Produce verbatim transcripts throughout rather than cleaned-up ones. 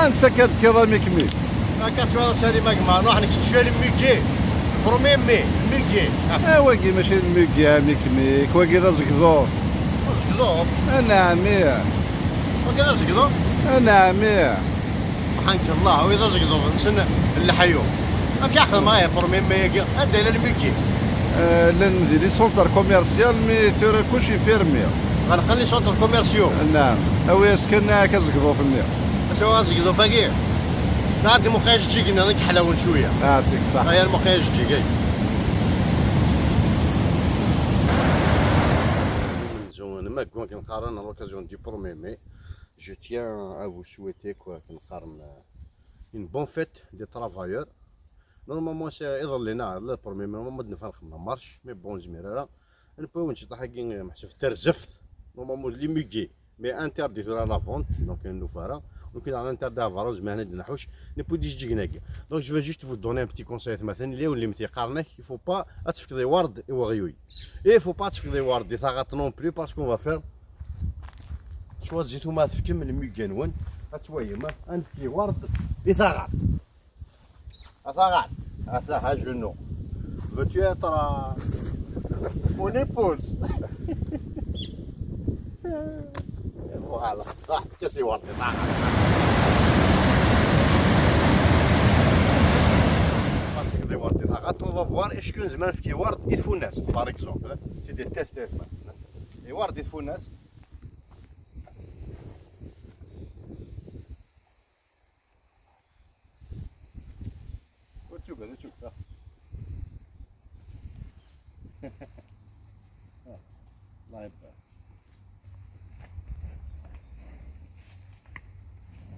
Ansa akka d-tekkiḍ a Mikmik? Akka ttwaliḍ Salim a gma, nruḥ nekk s cwal muguet. Premier mai, muguet. Ah, wagi mačči d muguet a Mikmik, wagi d azegḍuf. Azegḍuf? Anɛam ih. Wagi d azegḍuf? Anɛam ih. Subḥanak Allah, wi d azegḍuf-nsen n leḥyu. Amek i xedmeɣ ih premier mai-agi? Anda yella lmuguet? Eh, llan di les centres commerciaux, mais tura kullec fermé. Ɣelqen les centres commerciaux? Anɛam. Awi-as kan akka azegḍuf-nni. Acu azegḍuf-agi? Nɛeddi muqi ajeǧǧig-nni i yeḥlawen cwiya. Yeɛṭik ṣṣeḥḥa. Aya lmuqi ajeǧǧig-agi. Amenzu n Maggu akken qqaren à l'occasion du premier mai. Je tiens à vous souhaiter quoi, akken qqaren, euh, une bonne fête des travailleurs. Normalement, c'est iḍelli neɣ le premier mai, normalement, ad neffeɣ nxemmem marche, mais bon, nezmir ara. Newwi-wen ciṭaḥ-agi, meḥsub terzeft. Normalement, les muguets, mais interdit tura la vente, donc, euh, nufa ara. Donc, il a interdit à vendre, mais on a des nahouches, newwi-d ijeǧǧigen-agi. Donc, je vais juste vous donner un petit conseil, atmaten, les ou les mti qarnek, il faut pas ad tefkeḍ iward i weɣyuy. Et il faut pas ad tefkeḍ iward di taɣaṭ non plus, parce qu'on va faire choisir tout ma tefkem le muguet-nwen, ad twayem, ad nefk iward i taɣaṭ. A taɣaṭ, a taɣaṭ, à genoux. Veux-tu être, euh, mon épouse? Voilà, ça, qu'est-ce que c'est, on va voir, est-ce que nous allons faire iward i tfunast, par exemple, hein? C'est des tests, hein. Iward i tfunast. Ur ttugad, ur ttugad. Allah yebber.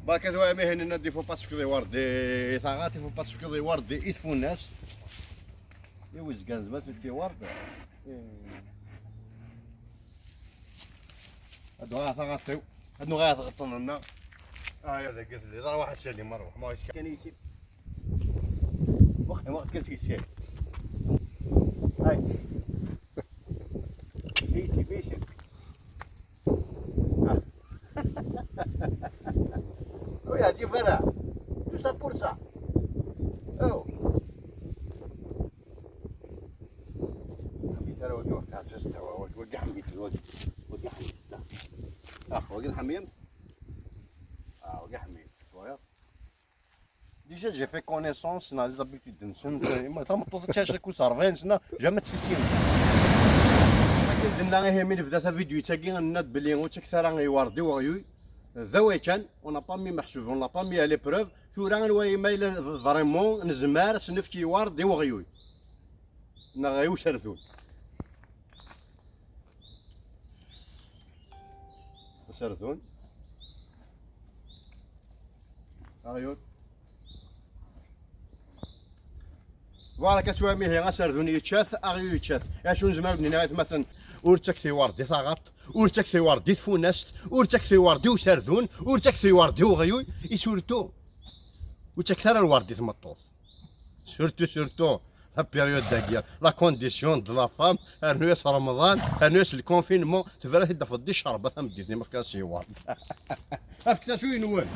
Barka tura, mihin-nna, il faut pas tefkeḍ iward i taɣaṭ, il faut pas tefkeḍ iward i tfunast. I wezgan, zma tefk iward. Ad uɣaleɣ taɣaṭ-iw. Ad nuɣal ɣer tɣeṭṭen-nneɣ. Ah, ya dagi telliḍ. Arwaḥ a Salim, arwaḥ. Ma kan ici. Waqt, waqt kan ici. Ay. Ici, ici. Ah. Oui, à Djibara. Tout ça pour ça. Oh. Ḥmid ara wagi, wagi ɛǧazt, wagi, wagi ḥmid, wagi, wagi ḥmid. Ah, wagi nḥemmel. Ah, wagi ḥmid. Twalaḍ? Déjà, j'ai fait connaissance dans les habitudes de Nsen. Ma tameṭṭut ad tɛic akk s ṛebɛin sna, jamais tessissin. Akken d-nna ihi mi nebda tavidyut-agi, nenna-d belli ur ttakket ara iward i weɣyuy. D away kan, on n'a pas mis meḥsub, on l'a pas mis à l'épreuve. Tura anwa i ma yella vraiment nezmer ad s-nefk iward i weɣyuy. Neɣ i userdun. Userdun. Aɣyul. Voilà, katwam ihi aserdun yečča-t, aɣyul yečča-t. Acu nezmer ad d-nini i watmaten? Ur ttakket iward i taɣaṭ, ur ttakket iward i tfunast, ur ttakket iward i userdun, ur ttakket iward i uɣyul, et surtout, ur ttakket ara lward i tmeṭṭut. Surtout, surtout, la période-agi, la condition de la femme, rnu-yas Remḍan, rnu-yas le confinement, tebra-t-id ɣef ddi ccerba tameddit-nni, ma fkan-as iward. Afket-as acu-nwen.